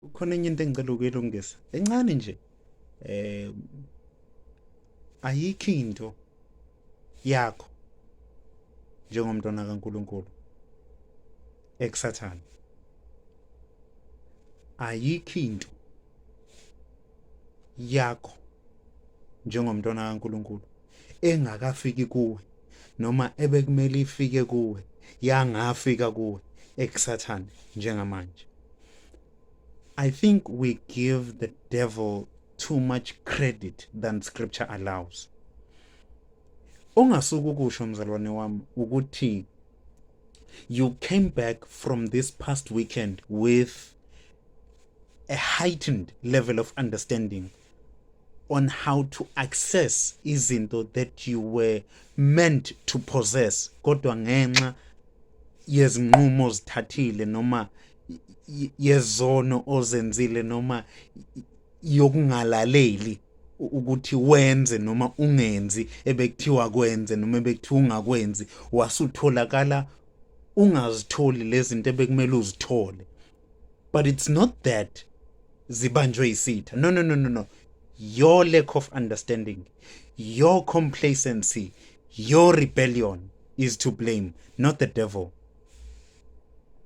Kukhona enye into engicela ukuyilungisa encane nje. Ayikho into yakho njengomntwana kaNkuluNkulu ekusathane. Ayikho into yakho njengomntwana kaNkuluNkulu engakafiki kuwe noma ebekumele ifike kuwe yangafika kuwe ekusathane njengamanje. I think we give the devil too much credit than scripture allows. Ongasuka ukusho, mzalwane wami, ukuthi you came back from this past weekend with a heightened level of understanding on how to access izinto that you were meant to possess, kodwa ngenxa yezinqumo ozithathile noma yezono ozenzile noma yokungalaleli ukuthi wenze noma ungenzi ebekuthiwa kwenze noma ebekuthiwa ungakwenzi, wasutholakala ungazitholi lezi zinto ebekumele uzithole. But it's not that zibanjwe isitha. No, no, no, no, no. Your lack of understanding, your complacency, your rebellion is to blame, not the devil.